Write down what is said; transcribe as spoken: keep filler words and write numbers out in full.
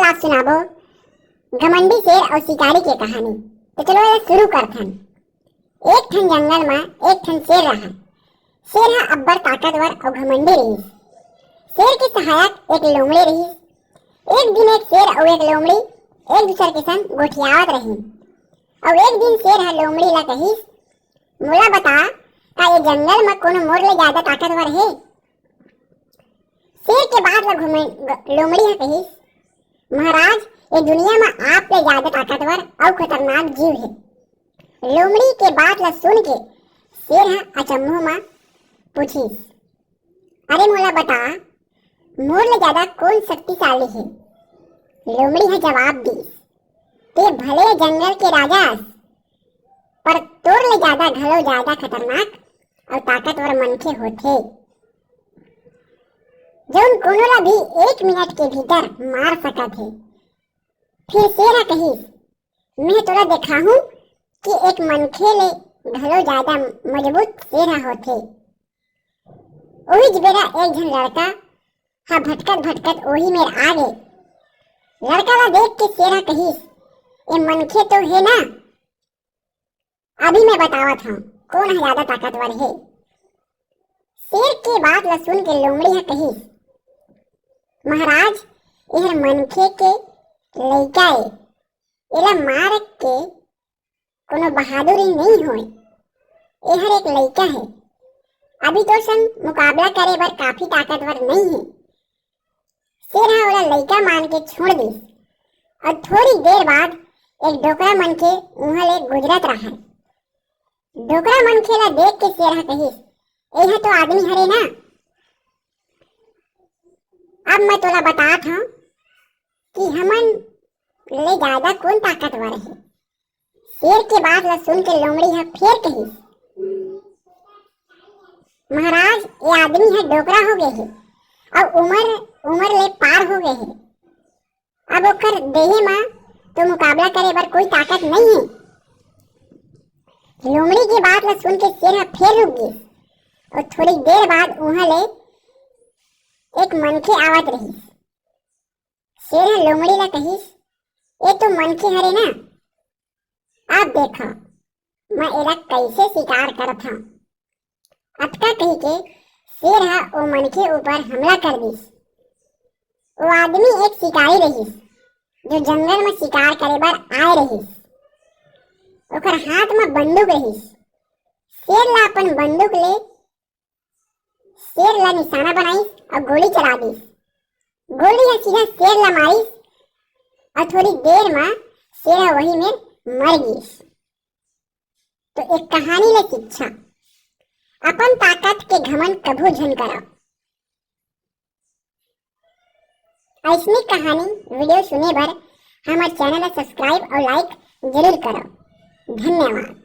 त आप सुनाबो घमंडी शेर अउ शिकारी के कहानी। तो चलो, ये शुरू करथन। एक ठन जंगल म एक ठन शेर रहा। शेर ह अब्बड़ ताकतवर अउ घमंडी रहिस। शेर के सहायक एक लोमड़ी रहिस। एक दिन एक शेर अउ एक लोमड़ी एक दूसर के संग गोठियावत रहिन। अउ एक दिन शेर ह लोमड़ी ला कहिस, "मोला बता, का ये जंगल म कोनो मोर ले ज्यादा ताकतवर हे?" शेर के बात ला घुमे-, ग-, लोमड़ी ह कहिस, "महाराज, ये दुनिया म आप ले ज्यादा ताकतवर अउ खतरनाक जीव हे।" लोमड़ी के बात ला सुन के शेर ह अचंभो म पूछिस, "अरे मोला बता, मोर ले ज्यादा कोन शक्तिशाली हे?" लोमड़ी ह जवाब दिस, "ते भले जंगल के राजा अस, पर तोर ले ज्यादा घलो ज्यादा खतरनाक अउ ताकतवर मनखे होथे, जउन कोनो ला भी एक मिनट के भीतर मार सकत हे।" फिर शेर ह कहिस, "मैं तोला देखाहूं कि एक मनखे ले घलो ज्यादा मजबूत शेर ह होथे।" ओही बेरा एक झन लड़का ह भटकत भटकत ओही मेर आ गे। लड़का ला देख के शेर ह कहिस, "ए मनखे तो हे ना, अभी मैं बतावत हंव कोन ह ज्यादा ताकतवर हे।" शेर के बात ला सुन के लोमड़ी ह कहिस, "महाराज, एहर मनखे के लइका ए, एला मार के कोनो बहादुरी नइ होय। एहर एक लइका हे, अभी तोर संग मुकाबला करे बर काफी ताकतवर नइ हे।" शेर ह ओला लइका मान के छोड़ दिस अउ थोड़ी देर बाद एक डोकरा मनखे उहां ले गुजरत रहय। डोकरा मनखे ला देख के शेर ह कहिस, "एह तो आदमी हरे ना? अब मैं तोला बतात हंव कि हमन ले ज्यादा कोन ताकतवर हे।" शेर के बात ला सुन के लोमड़ी ह फेर कहिस, "महाराज, ये आदमी ह डोकरा हो गे हे अउ उमर, उमर ले पार हो गे हे। अब ओकर देहे म तो मुकाबला करे बर कोई ताकत नइ हे।" लोमड़ी के बात ला सुन के शेर ह फेर रुक गिस अउ थोड़ी देर बाद उहां ले एक मनखे आवत रहिस। शेर ह लोमड़ी ला कहिस, "ए तो मनखे हरे ना, अब देखा, मैं एला कइसे शिकार करत हंव।" अतका कहिके शेर ह ओ मनखे ऊपर हमला कर दिस। वो आदमी एक शिकारी रहिस, जो जंगल म शिकार करे बर आए रहिस। ओकर हाथ म बंदूक रहिस। शेर ला अपन बंदूक ले शेर ला निशाना बनाइस अउ गोली चला दिस। गोली ह सीधा शेर ला मारिस अउ थोड़ी देर म शेर ह वही मेर मर गिस। तो एक कहानी ले शिक्षा, अपन ताकत के घमंड कभू झन करव। अइसने कहानी video सुने बर हमर channel ला subscribe अउ like जरूर करव। धन्यवाद।